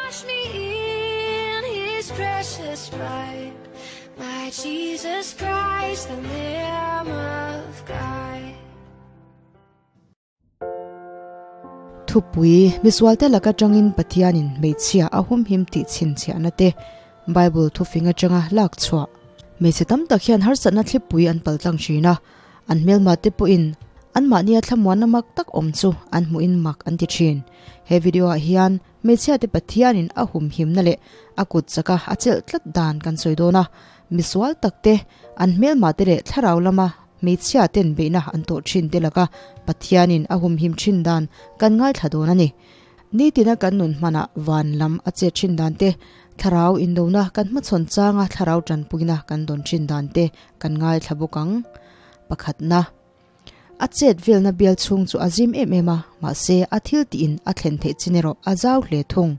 Wash me in his precious blood, my Jesus Christ, the Lamb of God. Thupui, Misualte laka tangin Pathianin hmeichhia a humhim tih chhinchhiahna te Bible thufing atanga lak chhuah. Hmeichhe tam tak hian harsatna thlipui an paltlang thin a, an hmelma te pawhin anmahnia thlamuanna mak tak awm chu an hmuhin mak an ti thin. He video ah hian hmeichhia te Pathianin a humhimna leh a kut chaka a chelh tlat dan kan sawi dawn a, misual tak te, an hmelma te leh thlarau lama hmeichhia ten beihna an tawh thin te laka Pathianin a humhim thin dan kan ngaithla dawn a ni. Nitina kan nun hmanah van lam a chet thin dan te, thlarau indona kan hmachhawn changa thlarau tanpuina kan dawn thin dan te kan ngaithla bawk ang. Pakhatna. A chet velna bial chhung chu a zim em em a, mahse a thil tiin a thlen theih chin erawh a zau hle thung.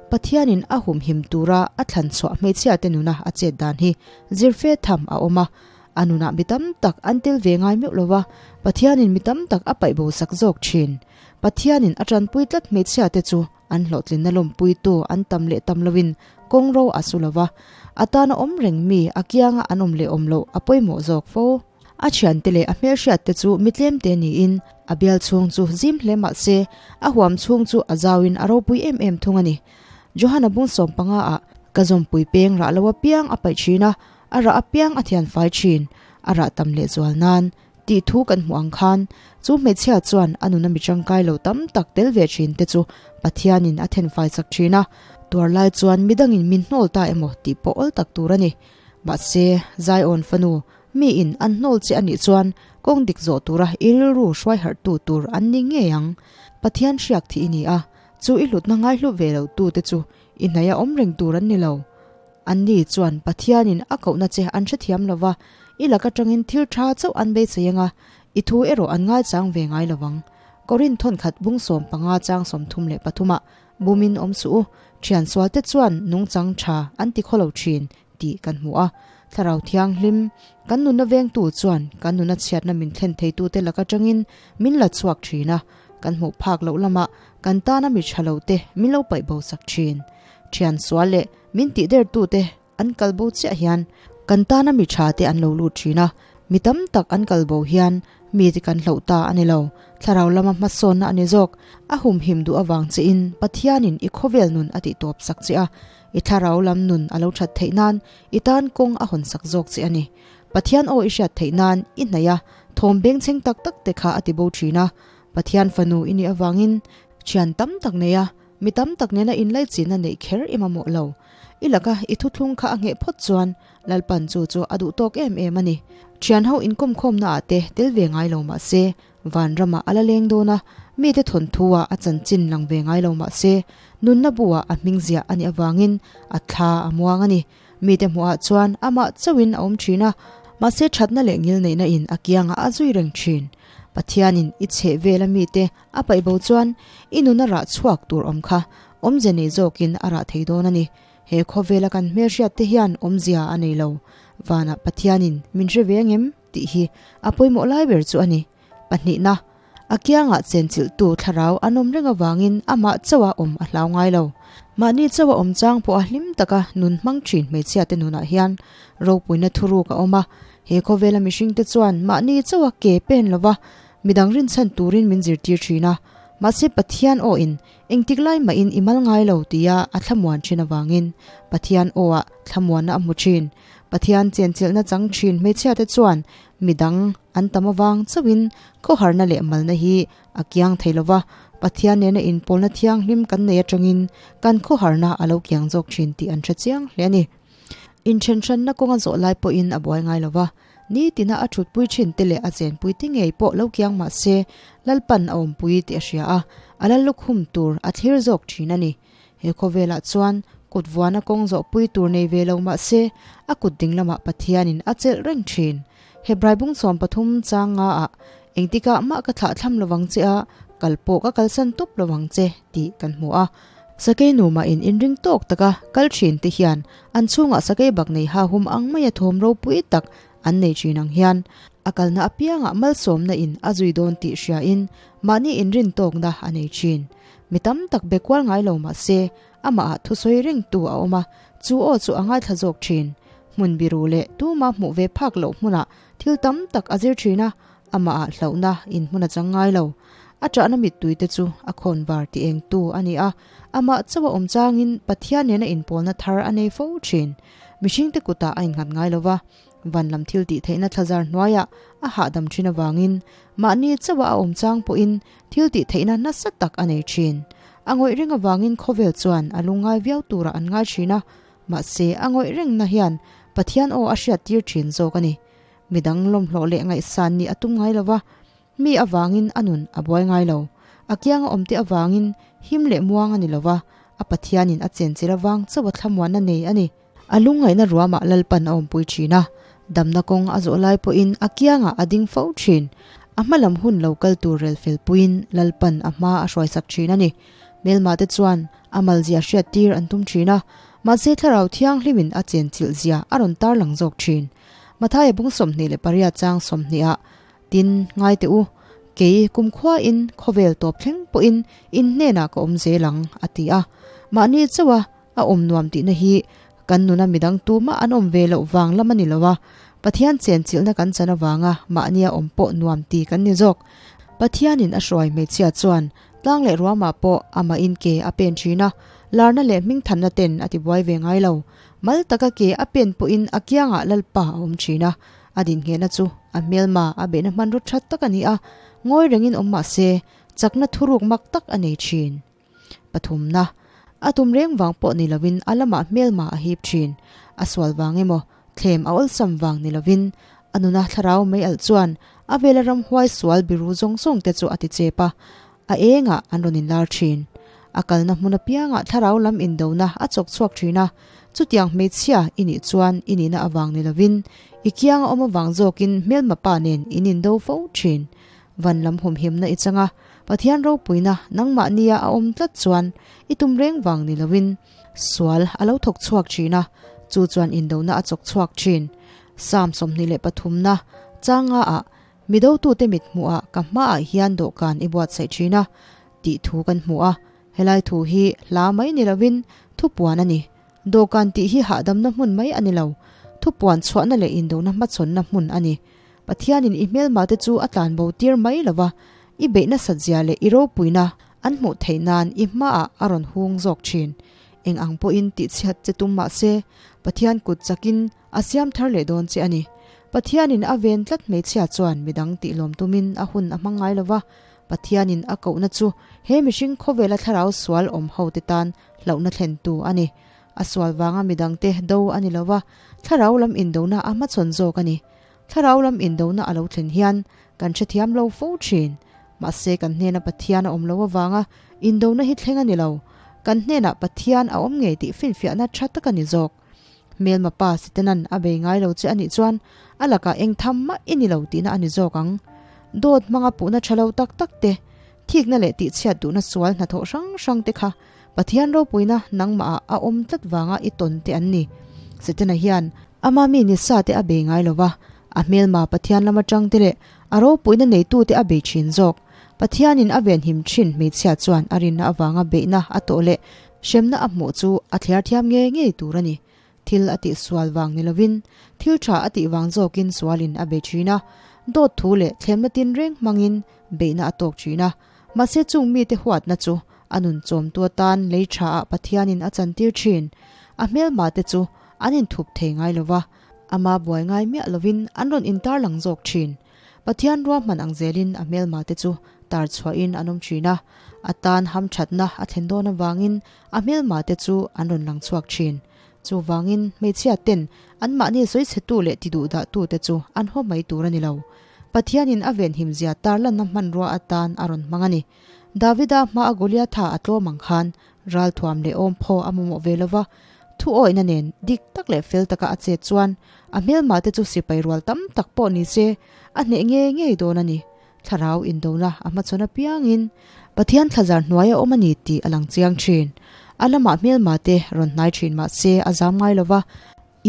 Pathianin a humhim tura a thlan chhuah hmeichhia te nuna a chet dan hi zir fe tham a awm a, a nunah mi tam tak an tel ve ngai meuh lo va, Pathianin mi tam tak a paih bo sak zawk thin. Pathianin a tanpui tlat hmeichhia te chu an hlawhtlinna lawmpuitu an tam leh tam loin kawng ro a su lo va, a tana awm reng mi a kianga an awm leh awm loh a pawimawh zawk fo. A thiante leh a hmelhriatte chu mi tlemte niin a bial chhung chu zim hle mah se a huam chhung chu a zauin a ropui em em thung a ni. Johana bung 15 ah ka zawmpui peng rah lo apiang a paih thin a, a rah apiang a thian fai thin, a rah tam leh zual nan tih thu kan hmuh ang khan chu hmeichhia chuan a nuna mi tangkai lo tam tak tel ve thin te chu Pathianin a thenfai chak thin a, tuar lai chuan midangin min hnawl ta emaw tih pawh awl tak tur a ni. Mahse, Zion fanu Mi in an hnawl che a nih chuan kawng dik zawh tura i rilru hruai harh tu tur an ni ngei ang. Pathian hriak thih i ni a, chu i hlutna ngaihlu ve lo tu te chu i hnaih a awm reng tur an ni lo. An ni chuan Pathian in a kohna che an hrethiam lo va, i lak atangin thil tha chauh an beisei ang a, i thu erawh an ngaichang ve ngai lo vang. Korin thawnkhat bung 15 chang 33 ah bumin awm suh u, thian sualte chuan nungchang tha an ti khaw lo thin tih kan hmu a. Thlarau Thianghlim, kan nunna vengtu chuan kan nuna chhiatna min thlen theitute lak atangin min la chhuak thin a, kan hmuh phak loh lamah kan tana mi tha lo te min lo paih bo sak thin. Thian sual leh min tih dertute an kal bo chiah hian kan tana mi tha te an lo lut thin a, mi tam tak an kal bo hian mi te kan hloh ta a ni lo. Thlarau lama hmasawnna a ni zawk. A humhim duh avang chiin Pathianin i khawvel nun a tihtawp sak che a, I thlarau lam nun a lo that theih nan i tan kawng a hawn sak zawk che a ni. Pathian aw i hriat theih nan i hnaih a, thawm bengchheng tak tak te kha a ti bo thin a. Pathian fanu i nih avangin thian tam tak nei a, mi tam tak nena inlaichinna neih kher i mamawh lo. I laka i thuthlung kha a ngheh phawt chuan Lalpan chu chu a duh tawk em em a ni. Thian ho inkawmkhawmna ah te tel ve ngai lo mah se, Vanramah a la leng dawn a, mite thawnthu-ah a chanchin lang ve ngai lo mah se, nunna bu-ah a hming ziah a nih avangin a thla a muang a ni. Mite hmuhah chuan amah chauhin a awm thin a, mahse thatna leh ngilneihna in a kiangah a zui reng thin. Pathianin i chheh vela mite a paih bo chuan i nuna rah chhuak tur awm kha awmze nei zawkin a rah thei dawn a ni. He khawvela kan hmelhriat te hian awmzia a nei lo. Vanah Pathianin min hre ve angem? Tih hi a pawimawh lai ber chu a ni. Pahnihna, a kiangah chenchilhtu thlarau an awm reng avangin amah chauha awm a hlau ngai lo. Mahni chauha awm chang pawha hlim taka nun hmang thin hmeichhiate nunah hian ropuina thuruk a awm a. He khawvela mihringte chuan mahni chauha ke pen lova midang rinchhan turin min zirtir thin a. Mahse Pathian awhin engtik lai mahin i mal ngai lo tia a thlamuan thin avangin Pathian awah thlamuanna a hmu thin. Pathian chenchilhna chang thin hmeichhiate chuan midang an tam avang chauhin khawharna leh malna hi a kiang thei lova, Pathian nena inpawlna thianghlim kan nei atangin kan khawharna a lo kiang zawk thin tih an hre chiang hle a ni. Inthenhranna kawnga zawh lai pawhin a buai ngai lova, nitina a thutpui thin te leh a chenpui te ngei pawh lo kiang mah se Lalpan a awmpui tih a hria a, a la lukhum tur a thlir zawk thin a ni. He khawvelah chuan kut vuana kawng zawhpui tur nei ve lo mah se, a kut ding lamah Pathianin a chelh reng thin. Hebrai bung 13 chang nga ah, Engtikah mah ka thlah thlam lovang che a, kal pawh ka kalsan tawp lovang che, tih kan hmu a. Sakei nu mah in inring tawk taka kal thin te hian an chhungah sakei bak nei ha hum ang maia thawm ropui tak an nei thin ang hian a kalna apiangah malsawmna in a zui dawn tih hriain mahni inrin tawkna a nei thin. Mi tam tak be kual ngai lo mah se, Amah ah thusawi rengtu a awm a, chu aw chu a ngaithla zawk thin. Hmun biru leh tuma hmuh ve phak loh hmunah thil tam tak a zir thin a, amah ah hlauhna in hmun a chang ngai lo. A ṭahna mittui te chu a khawn var ti engtu a ni a, amah chauh a awm changin Pathian nena inpawlna thar a nei fo thin. Mihringte kutah a innghat ngai lo va, van lam thil tih theihna thlazar hnuaiah a hahdam thin avangin mahni chauha a awm chang pawhin thil tih theihna nasa tak a nei thin. A ngawih reng avangin khawvel chuan a lungngai viau turah an ngai thin a, mahse a ngawih rengna hian Pathian aw a hriattir thin zawk a ni. Midang lawmhlawh leh ngaihsan nih a tum ngai lo va, mi avangin a nun a buai ngai lo. A kianga awmte avangin him leh muang a ni lo va, a Pathianin a chenchilh avang chauh a thlamuanna nei a ni. A lungngaihna ruamah Lalpan a awmpui thin a, damna kawng a zawh lai pawhin a kiangah a ding fo thin. A hma lam hun lo kal tur rel fel puiin Lalpan a hma a hruaisak thin a ni. Hmelmate chuan a malzia hriattir an tum thin a, mahse Thlarau Thianghlimin a chenchilh zia a rawn tarlang zawk thin. Mathaia bung 28 chang 20 ah Tin, ngai teh u, kei kumkhuain khawvel tawp thleng pawhin in hnenah ka awm zel ang, a ti a. Mahni chauha A awm nuam tihna hi kan nuna midang tumah an awm ve loh vang lam a ni lo a, Pathian chenchilhna kan chan avanga mahnia awm pawh nuam ti kan ni zawk. Pathianin a hruai hmeichhia chuan tlang leh ruamah pawh amahin ke a pen thin a, larna leh hmingthanna ten a tibuai ve ngai lo. Mal taka ke a pen pawhin a kiangah Lalpa a awm thin a, a dinngehna chu a hmelma a behna hmanraw tha tak a ni a, ngawi rengin awm mah se chakna thuruk mak tak a nei thin. Pathumna, a tum reng vang pawh ni lovin a lamah hmelma a hip thin. A sual vang emaw, thlem a awlsam vang ni lovin, a nuna thlarau mei alh chuan a vela ramhuai sual biru zawng zawng te chu a ti chep a, a engah an rawn inlar thin. A kalna hmun apiangah thlarau lam indona a chawk chhuak thin a, chutiang hmeichhia i nih chuan i nihna avang ni lovin, i kianga awm avang zawkin hmelma pa nen in indo fo thin. Van lam humhimna i chang a, Pathian ropuina nangmahnia a awm tlat chuan i tum reng vang ni loin sual a lo thawk chhuak thin a, chu chuan indona a chawk chhuak thin. Psalm 23 na changa ah Midotute mit hmuhah ka hmaah hian dawhkan i buatsaih thin a, tih thu kan hmu a. Helai thu hi hla mai ni loin thupuan a ni. Dawhkan tih hi hahdamna hmun mai a ni lo, thupuan chhuahna leh indona hmachhawnna hmun a ni. Pathianin i hmelmate chu a tlanbo tir mai lo va, i beih nasat zia leh i ropuina an hmuh theih nan i hmaah a rawn hung zawk thin. Eng ang pawhin tihchhiat che tum mah se, Pathian kut chakin a siam thar leh dawn che a ni. Pathianin a ven tlat hmeichhia chuan midang tihlawm tumin a hun a hmang ngai lo va, Pathianin a kohna chu he mihring khawvela thlarau sual awm hote tan hlauhna thlentu a ni. A sual vanga midangte do a ni lo va, thlarau lam indona a hmachhawn zawk a ni. Thlarau lam indona a lo thlen hian kan hrethiam lo fo thin. Mahse kan hnena Pathian a awm lo avanga indona hi thleng a ni lo. Kan hnenah Pathian a awm ngei tih finfiahna tha tak a ni zawk. Hmelma pa Setanan a bei ngai lo che a nih chuan a lakah eng tham mah i ni lo tihna a ni zawk ang. Dawt hmanga puhna tha lo tak tak te, thikna leh tihchhiat duhna sual hnathawh hrang hrang te kha Pathian ropuina nangmahah a awm tlat vanga i tawn te an ni. Setana hian ama mi ni sa te a bei ngai lo va, a hmelma Pathian lama tang te leh a ropuina neitu te a bei thin zawk. Pathianin a venhim thin hmeichhia chuan a rinna avanga beihna a tawh leh hremna a hmuh chu a thliar thiam ngei ngei tur a ni. Thil a tih sual vang ni lovin, thil tha a tih vang zawkin sualin a bei thin a, dawt thu leh thlemna tinreng hmangin beihna a tawk thin a. Mahse chung mite huatna chu a nun chawmtu atan lei thaah Pathianin a chantir thin. A hmelmate chu an inthup thei ngai lo va, ama buai ngai miah lovin an rawn intarlang zawk thin. Pathian ruahman ang zelin a hmelmate chu tar chhuahin an awm thin a, a tan hamthatna a thlen dawn avangin a hmelmate chu an rawn lang chhuak thin. Chuvangin hmeichhia ten anmahni sawichhetu leh tiduhdahtute chu an haw mai tur a ni lo. Pathianin a venhimzia tarlanna hmanrua atan a rawn hmang a ni. Davida hmaa Goliatha a tlawm ang khan ralthuam leh awmphaw a mamawh ve lova, thu awihna nen dik tak leh fel taka a chet chuan a hmelmate chu sipai rual tam tak pawh ni se a hneh ngei ngei dawn a ni. Thlarau indona a hmachhawn apiangin Pathian thlazar hnuai a awm a ni tih a lang chiang thin. A lamah hmelmate rawn hnai thin mah se a zam ngai lova,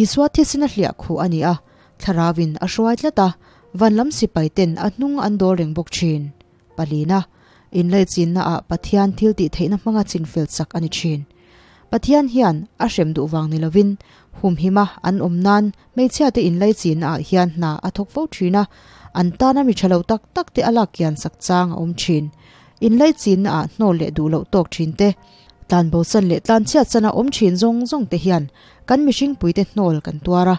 Isua thisena hliah khuh a ni a, thlarauin a hruai tlat a, van lam sipai ten a hnung an dawl reng bawk thin. Palina, inlaichinna ah Pathian thil tih theihna hmanga chinfel chak a ni thin. Pathian hian a hrem duh vang ni lovin humhima an awm nan hmeichhiate inlaichinna ah hian hna a thawk fo thin a, an tana mi tha lo tak tak te a lak kian sak chang a awm thin. Inlaichinna ah hnawl leh duh loh tawk thin te, tlanbo chan leh tlanchhiat chana awm thin zawng zawng te hian kan mihringpuite hnawl kan tuar a,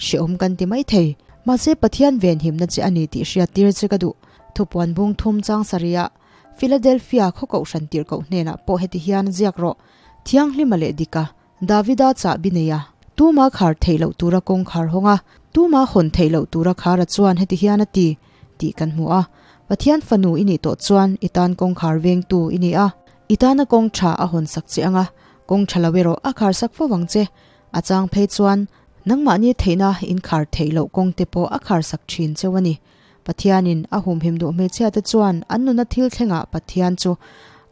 hrehawm kan ti mai thei. Mahse Pathian venhimna che a ni tih hriat tir che ka duh. Thupuan bung thum chang sarihah Philadelphia khaw kohhran tirhkoh hnenah pawh heti hian ziak rawh, Thianghlima leh dika, Davida chahbi nei a, tuma khar theih loh tura kawngkhar hawng a, tuma hawn theih loh tura khara chuan heti hian a ti, tih kan hmu a. Pathian fanu i nih tawh chuan i tan kawngkhar vengtu i ni a, i tana kawng tha a hawn sak che ang a, kawng tha lo erawh a khar sak fo ang che. A chang phei chuan nangmahni theihna inkhar theih loh kawng te pawh a khar sak thin cheu a ni. Pathianin a humhim duh hmeichhiate chuan an nuna thil thlengah Pathian chu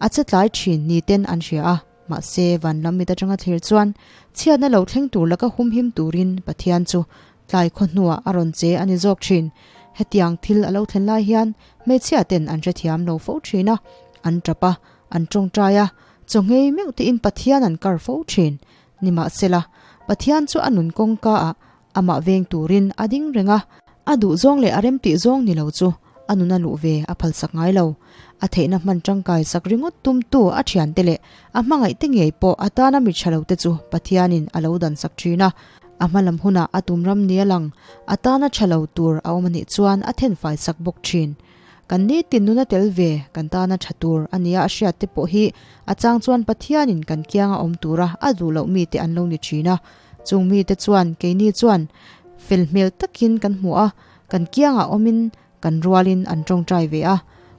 a che tlai thin ni ten an hria a, mahse van lam mit atanga thlir chuan chhiatna lo thleng tur laka humhim turin Pathian chu tlai khaw hnuah a rawn che a ni zawk thin. Hetiang thil a lo thlen lai hian hmeichhiaten an hrethiam lo fo thin a, an tap a, an tawngtai a, chaw nghei meuh tiin Pathian an kar fo thin. Nimahsela, Pathian chu a nun kawngka ah Amah veng turin a ding reng a, a duh zawng leh a remtih zawng ni lo chu a nun a luh ve a phalsak ngai lo. A theihna hman tangkai sak ringawt tumtu a thiante leh a hmangaihte ngei pawh a tana mi tha lote chu Pathianin a lo dansak thin a. A hmalam hunah a tum ram ni a lang, a tana tha lo tur a awm a nih chuan a thenfai sak bawk thin. Kan nitin nuna tel ve kan tana tha tur a nia a hriatte pawh hi a chang chuan Pathianin kan kianga awm tura a duh loh mite an lo ni thin a. Chung mite chuan keini chuan fel hmel takin kan hmu a, kan kiangah awmin kan rualin an tawngtai ve a.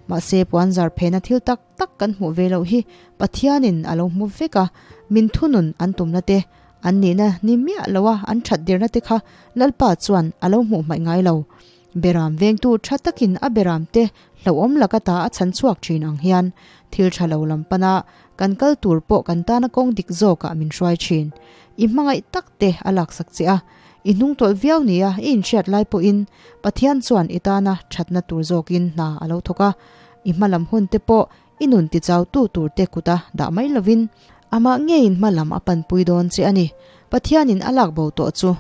Mahse puanzar phena thil tak tak kan hmuh ve loh hi Pathianin a lo hmu vek a, min thunun an tumna te, an nihna ni miah loa an that dirna te kha Lalpa chuan a lo hmuh hmaih ngai lo. Beram vengtu tha takin a beram te hlauhawm laka ta a chhan chhuak thin ang hian thil tha lo lam pana kan kal tur pawh kan tana kawng dik zawkah min hruai thin. I hmangaih tak te a laksak che a, i hnungtawlh viau nia i inhriat lai pawhin Pathian chuan i tana thatna tur zawkin hna a lo thawk a, i hmalam hun te pawh i nun tichautu tur te kuta dah mai lovin amah ngeiin hmalam a panpui dawn che a ni. Pathianin a lak bo tawh chu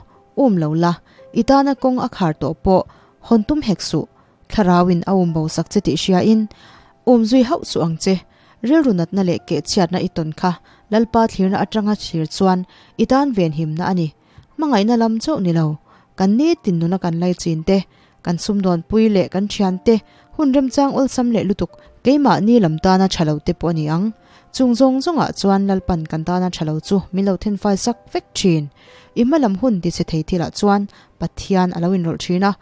um lo la, i tana kawng a khar tawh pawh hawn tum hek suh. Thlarauin a um bo sak che tih hriain um zui hauh suh ang che. Rilru natna leh kehchhiatna i tawn kha Lalpa thlirna atanga thlir chuan i tan venhimna a ni. Hmangaihna lam chauh ni lo, kan nitin nuna kan laichin te, kan sumdawnpui leh kan thiante hun remchang awlsam leh lutuk keimahni lam tana tha lo te pawh a ni ang. Chung zawng zawngah chuan Lalpan kan tana tha lo chu min lo thenfai sak vek thin. I hmalam hun tichhe thei thilah chuan Pathian a lo inrawlh thin a.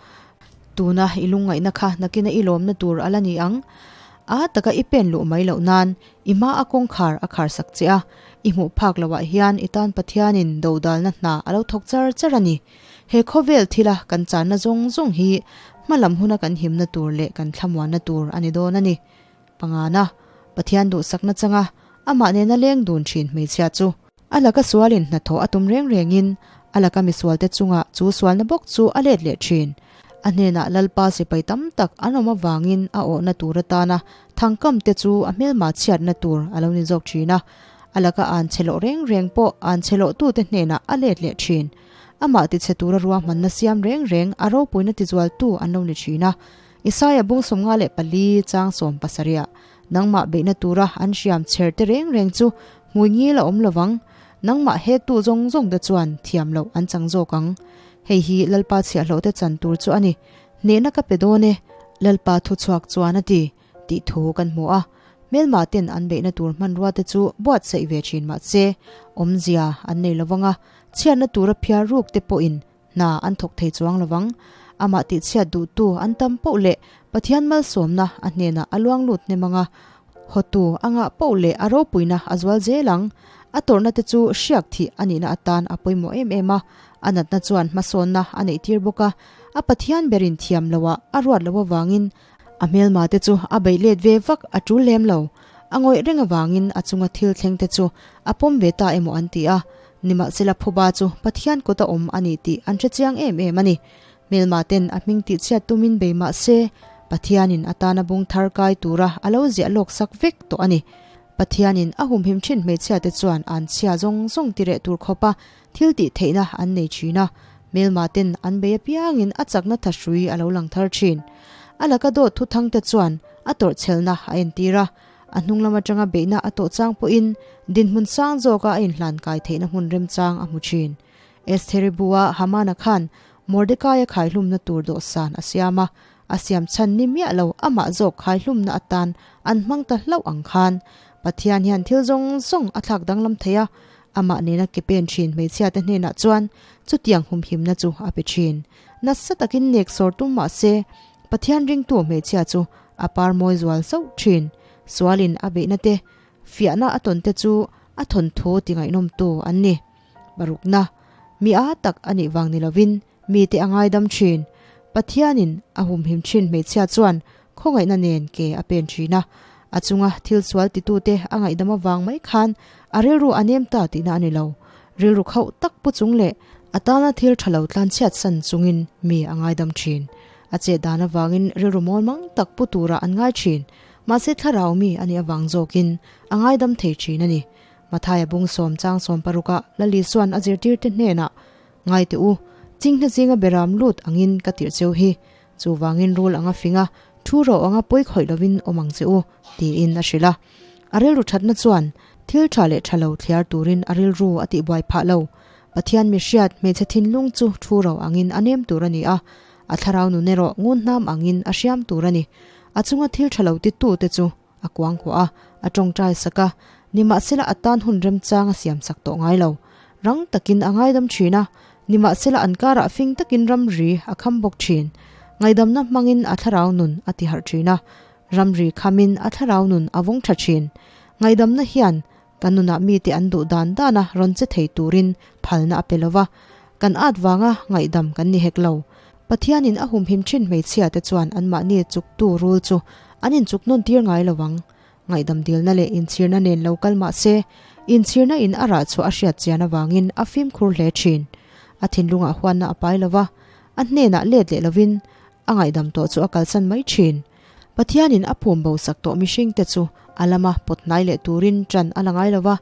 Tuna i lungngaihna kha nakina i lawmna tur a la ni ang. A taka i pen luh mai loh nan i hma a kawngkhar a khar sak che a, i hmuh phak loah hian i tan Pathianin dodalna hna a lo thawk char char a ni. He khawvel thila kan channa zawng zawng hi hmalam huna kan himna tur leh kan thlamuanna tur a ni dawn a ni. Pangana, Pathian duhsakna changa amah nena leng dun thin hmeichhia chu. A laka sualin hnathawh a tum reng rengin a laka misualte chungah chu sualna bawk chu a let leh thin. A hnenah Lalpa sipai tam tak an awm avangin a awhna tur atana thangkamte chu a hmelma chhiatna tur a lo ni zawk thin a. A laka an che loh reng reng pawh an che lohtute hnenah a let leh thin. Amah tichhe tura ruahmanna siam reng reng a ropuina tizualtu an lo ni thin a. Isaia bung 54 chang 17 Nangmah beihna tura an hriam chher te reng reng chu hmui ngil a awm lovang, nangmah hektu zawng zawng te chuan thiam loh an chang zawk ang. Hei hi Lalpa chhiahhlawh te chan tur chu a ni. Hnehna ka pe dawn e, Lalpa thuchhuak chuan a ti, tih thu kan hmu a. Hmelma ten an beihna tur hmanrua te chu buatsaih ve thin mahse, awmzia an nei lovang a, chhiatna tura phiar ruk te pawhin Hna an thawk thei chuang lovang. Amah tihchhiat duhtu an tam poh leh Pathian malsawmna a hnenah a luang lut hnem ang a, hawtu a ngah poh leh a ropuina a zual zel ang. A tawrhna te chu hriak thih a nihna atan a pawimawh em em a, a natna chuan hmasawnna a neih tir bawk a, a Pathian berin thiam loah a ruat loh avangin a hmelma te chu a beih let ve vak a tul lem lo. A ngawih reng avangin a chunga thil thleng te chu a pawm ve ta emaw an ti a, Nimahsela phuba chu Pathian kut a awm a ni tih an hre chiang em em a ni. Hmelma ten a hming tihchhiat tumin bei mah se, Pathianin a tana bung thar kai tura a lo ziah lawk sak vek tawh a ni. Pathianin a humhim thin hmeichhiate chuan an chhia zawng zawng tireh tur khawpa thil tih theihna an nei thin a, hmelma ten an bei apiangin a chakna thahrui a lo lang thar thin. A laka dawt thuthangte chuan a tawrhchhelna a entir a, a hnung lam atanga beihna a tawh chang pawhin dinhmun sang zawka a inhlan kai theihna hmun remchang a hmu thin. Estheri bua Hamana khan Mordekaia khaihlumna tur dawhsan a siam a, a siam chhan ni miah lo amah zawk khaihlumna atan an hmang ta hlauh ang khan Pathian hian thil zawng zawng a thlak danglam thei a, amah nena ke pen thin hmeichhiate hnenah chuan chutiang humhimna chu a pe thin. Nasa takin nek sawr tum mah se, Pathian ringtu hmeichhia chu a par mawi zual sauh thin. Sualin a beihna te, fiahna a tawn te chu a thawnthu ti ngaihnawmtu an ni. Parukna, mi a tak a nih vang ni lovin mite a ngaidam thin. Pathianin a humhim thin hmeichhia chuan khawngaihna nen ke a pen thin a, a chunga thil sual titute a ngaihdam avang mai khan a rilru a nem ta tihna a ni lo. Rilru khauh tak pu chung leh a tana thil tha lo tlanchhiat san chungin mi a ngaidam thin. A chet dan avangin rilru mawl mang tak pu turah an ngai thin. Mahse thlarau mi a nih avang zawkin a ngaidam thei thin a ni. Mathaia bung sawm chang sawm parukah Lali chuan a zirtirte hnenah, Ngai teh u, chinghne zinga beram lut angin ka tirh cheu hi. Chuvangin rul anga fing a, thu ro anga pawi khawih lovin awm ang che u, tiin a hrilh a. A rilru thatna chuan thil tha leh tha lo thliar turin a rilru a tihbuai phah lo. Pathian mi hriat hmeichhe thinlung chu thu ro angin a nem tur a ni a, a thlarau nun erawh ngun hnam angin a hriam tur a ni. A chunga thil tha lo titute chu A kuang kuah a, a tawngtai sak a, nimahsela a tan hun remchang a siam sak tawh ngai lo. Rang takin a ngaidam thin a, nimahsela an karah fing takin ramri a kham bawk thin. Ngaidamna hmangin a thlarau nun a tiharh thin a, ramri khamin a thlarau nun a vawng tha thin. Ngaidamna hian kan nunah mite an duh dan dana rawn che thei turin phalna a pe lo va, kan at vanga ngaihdam kan ni hek lo. Pathianin a humhim thin hmeichhia te chuan anmahni chuktu rul chu an inchuk nawn tir ngai lo ang. Ngaihdam dilna leh inchhirna nen lo kal mah se, inchhirna in a rah chhuah a hriat chian avangin a fimkhur hle thin. A thinlungah huanna a pai lo va, a hnenah let leh lovin a ngaihdam tawh chu a kalsan mai thin. Pathianin a phum bo sak tawh mihringte chu a lama pawt hnai leh turin ṭan a la ngai lo va,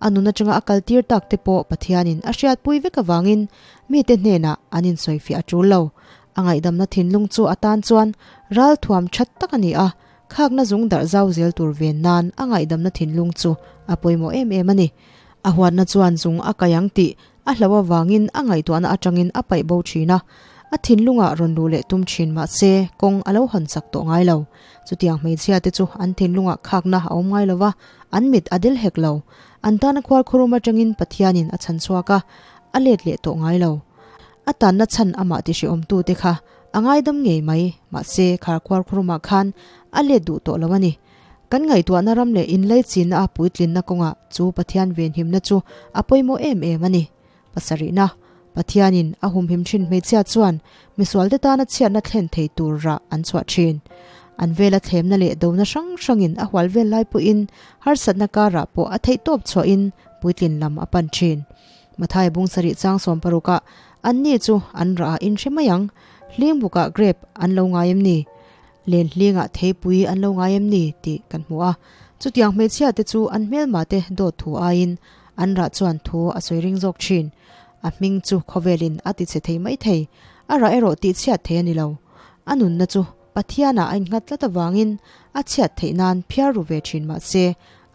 a nun aṭanga a kaltir tak te pawh Pathianin a hriatpui vek avangin mite hnenah an insawifiah a ṭul lo. A ngaihdamna thinlung chu a tan chuan ral thuam ṭhat tak a ni a, khakna zung darh zau zel tur ven nan a ngaihdamna thinlung chu a pawimawh em em a ni. A huatna chuan zung a kai ang tih A hlo avangin a ngaihtuahna atangin a paih bo thin a, a thinlungah rawn luh leh tum thin mah se kawng a lo hawn chak tawh ngai lo. Chutiang hmeichhia te chu an thinlungah khakna a awm ngai lo va, an mit a del hek lo. An tana khuarkhurum atangin Pathianin a chhan chhuak a, a let leh tawh ngai lo. A tanna chhan amah tihriawmtute kha a ngaidam ngei mai, mahse khar khuarkhurumah khan a let duh tawh lo a ni. Kan ngaihtuahna ram leh inlaichinna a puitlinna kawngah chu Pathian venhimna chu a pawimawh em em a ni. Pasarihna, Pathianin a humhim thin hmeichhia chuan misualte tana chhiatna thlen thei tur rah an chhuah thin. An vela thlemna leh dona hrang hrangin a hual vel lai pawhin harsatna karah pawh a theihtawp chhuahin puitlin lam a pan thin. Mathai bung sarih chang sawm parukah anni chu an rah a inhre mai ang. Hling bukah grape an lo ngai em ni? Lenhlingah theipui an lo ngai em ni tih kan hmu a, chutiang hmeichhia te chu an hmelma te dawt thu aiin an rah chuan thu a sawi ring zawk thin. A hming chu khawvelin a ti chhe thei mai thei, a rah erawh tih chhiat thei a ni lo. A nunna chu Pathianah a innghat tlat avangin a chhiat theih nan phiar ru ve thin mah se,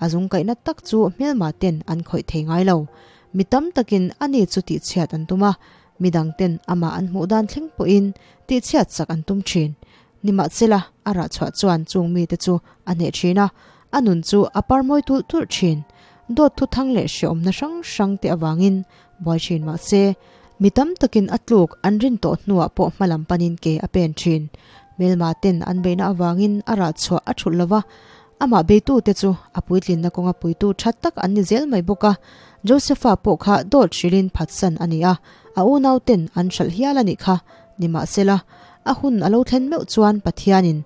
a zungkaihna tak chu hmelma ten an khawih thei ngai lo. Mi tam takin ani chu tih chhiat an tum a, midang ten amah an hmuh dan thleng pawhin tih chhiat chak an tum thin. Nimahsela, a rah chhuah chuan chung mite chu a hneh thin a, a nun chu a par mawi tulh tulh thin. Dawt thu thang leh hreawmna hrang hrang te avangin buai thin mah se, mi tam takin a tluk an rin tawh hnuah pawh hmalam panin ke a pen thin. Hmelma ten an beihna avangin a rah chhuah a thulh lova, amah beitute chu a puitlinna kawnga puitu tha tak an ni zel mai bawk a. Josepha pawh kha dawt hrilhin phatsan a ni a, a unauten an hralh hial a nih kha. Nimahsela, a hun a lo thlen meuh chuan Pathianin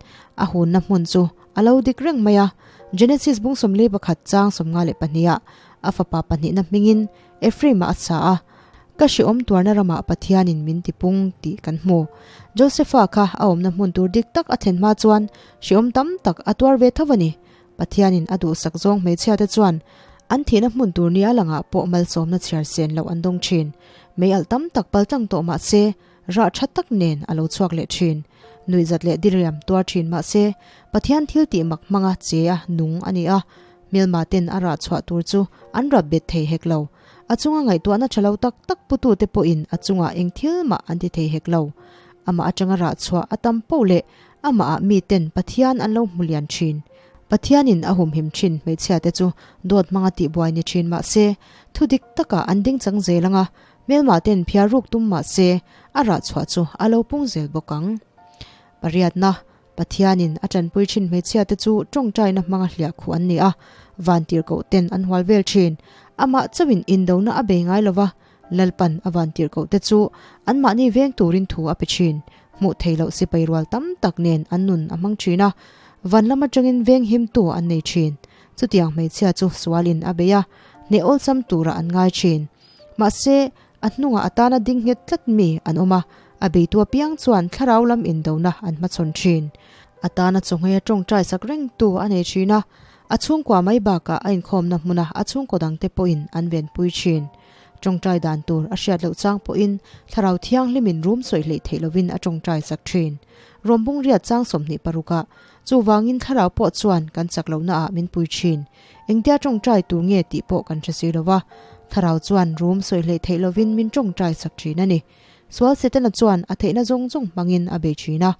a hunna hmun chu a lo dik reng mai a. Genesis bung 11 chang 52 ah a fapa pahnihna hmingin Ephraim-a a sa a, Ka hrehawm tuarna ramah Pathianin min tipung tih kan hmu. Josepha kha a awmna hmun tur dik tak a thlen hma chuan hrehawm tam tak a tuar ve tho a ni. Pathianin a duhsak zawng hmeichhiate chuan an thihna hmun tur nia langah pawh malsawmna chhiar sen loh an dawng thin. Mei alh tam tak pal tlang tawh mah se, rah tha tak nen a lo chhuak leh thin. Nuihzat leh diriam tuar thin mah se, Pathian thil tih mak hmanga che a nung a ni a, hmelma ten a rah chhuah tur chu an rap bet thei hek lo. A chunga ngaihtuahna tha lo tak tak putute pawhin a chungah eng thil mah an ti thei hek lo. Amah atanga rah chhuah a tam poh leh Amah ah mi ten Pathian an lo hmu lian thin. Pathianin a humhim thin hmeichhia te chu dawt hmanga tihbuai ni thin mah se, thu dik takah an ding chang zel anga, hmelmah ten phiar ruk tum mah se, a rah chhuah chu a lo pung zel bawk ang. Pariatna, Pathianin a tanpui thin hmeichhia te chu tawngtaina hmanga hliah khuh an ni a, vantirhkoh ten an hual vel thin. Amah chauhin indona a bei ngai lova, Lalpan a vantirhkoh te chu anmahni veng turin thu a pe thin. Hmuh theih loh sipai rual tam tak nen an nun a hmang thin a, van lam atangin veng himtu an nei thin. Chutiang hmeichhia chu sualin a bei a, hneh awlsam turah an ngai thin. Mahse, a hnungah a tana ding nghet tlat mi an awm a, a beitu apiang chuan thlarau lam indona an hmachhawn thin. A tana chawngheia tawngtai sak rengtu a nei thin a, a chhungkua mai bakah a inkhawmna hmuna a chhungkaw dangte pawhin an venpui thin. Tawngtai dan tur a hriat loh chang pawhin Thlarau Thianghlimin rum sawi hleih theih lovin a tawngtai sak thin. Rawmbung riat chang 26 ah, Chuvangin Thlarau pawh chuan kan chak lohna ah min pui thin. Engtia tawngtai tur nge tih pawh kan hre si lova, Thlarau chuan rum sawi hleih theih lovin min tawngtai sak thin a ni. Sual Setana chuan a theihna zawng zawng hmangin a bei thin a.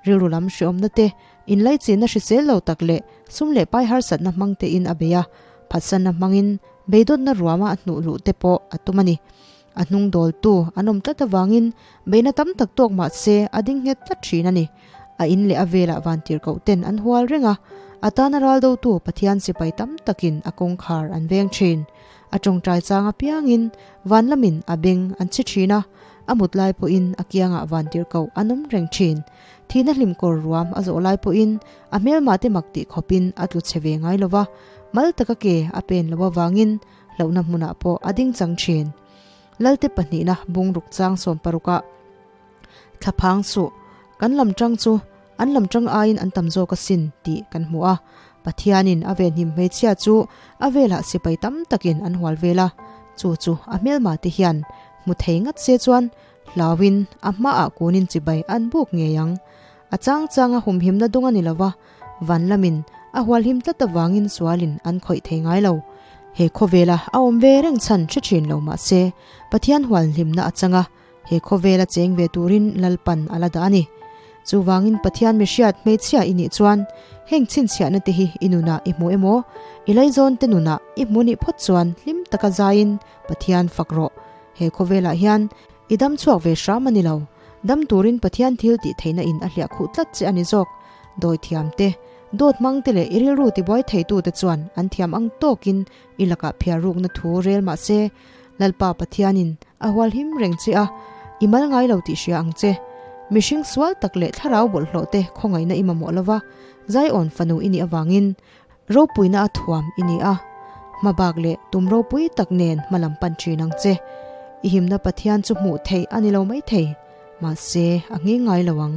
Rilru lam hreawmna te, inlaichinna hrisel lo tak leh sum leh pai harsatna hmang tein a bei a. Phatsanna hmangin Beidawnna ruama a hnuh luh te pawh a tum a ni. A hnung dawltu an awm tlat avangin beihna tam tak tawk mah se a ding nghet tlat thin a ni. A in leh a velah vantirhkoh ten an hual reng a, a tana ral dotu Pathian sipai tam takin a kawngkhar an veng thin. A tawngtai chang apiangin van lamin a beng an chhi thin a, a mut lai pawhin a kiangah vantirhkoh an awm reng thin. Thihna hlimkawr ruam a zawh lai pawhin a hmelmahte mak tih khawpin a tlu chhe ve ngai lo va, Mal taka ke a pen loh avangin hlauhna hmunah pawh a ding chang thin. Lalte pahnihna bungruk chang 60 ah thlaphang suh, kan lam tang chu an lam tang aiin an tam zawk asin tih kan hmu a. Pathianin a venhim hmeichhia chu a velah sipai tam takin an hual vel a, chu chu a hmelma te hian hmu thei ngat se chuan hlauin a hmaah kunin chibai an buk ngei ang. A chang changa humhimna dawng a ni lova, Van lamin a hualhim tlat avangin sualin an khawih thei ngai lo. He khawvela a awm ve reng chhan hre thin lo mah se, Pathian hualhlimna a chang a, he khawvela cheng ve turin Lalpan a la dah a ni. Chuvangin Pathian mihriat hmeichhia i nih chuan heng chhinchhiahna te hi i nunah i hmu emaw, i laizawn te nunah i hmu nih phawt chuan hlim taka zaiin Pathian fak rawh. He khawvelah hian i dam chhuak ve hram a ni lo. Dam turin Pathian thil tih theihna in a hliah khuh tlat che a ni zawk. Dawi thiam te, dawt hmang te leh i rilru tibuai theitu te chuan an thiam ang tawkin i lakah phiar rukna thu rel mah se, Lalpa Pathianin a hual him reng che a, i mal ngai lo tih hria ang che. Mihring sual tak leh thlarau bawlhhlawh te khawngaihna i mamawh lova, Zion fanu i nih avangin ropuina a thuam i ni a, hmabak leh tum ropui tak nen hmalam pan thin ang che. I himna Pathian chu hmuh theih a ni lo maithei, mahse a nghing ngai lo ang.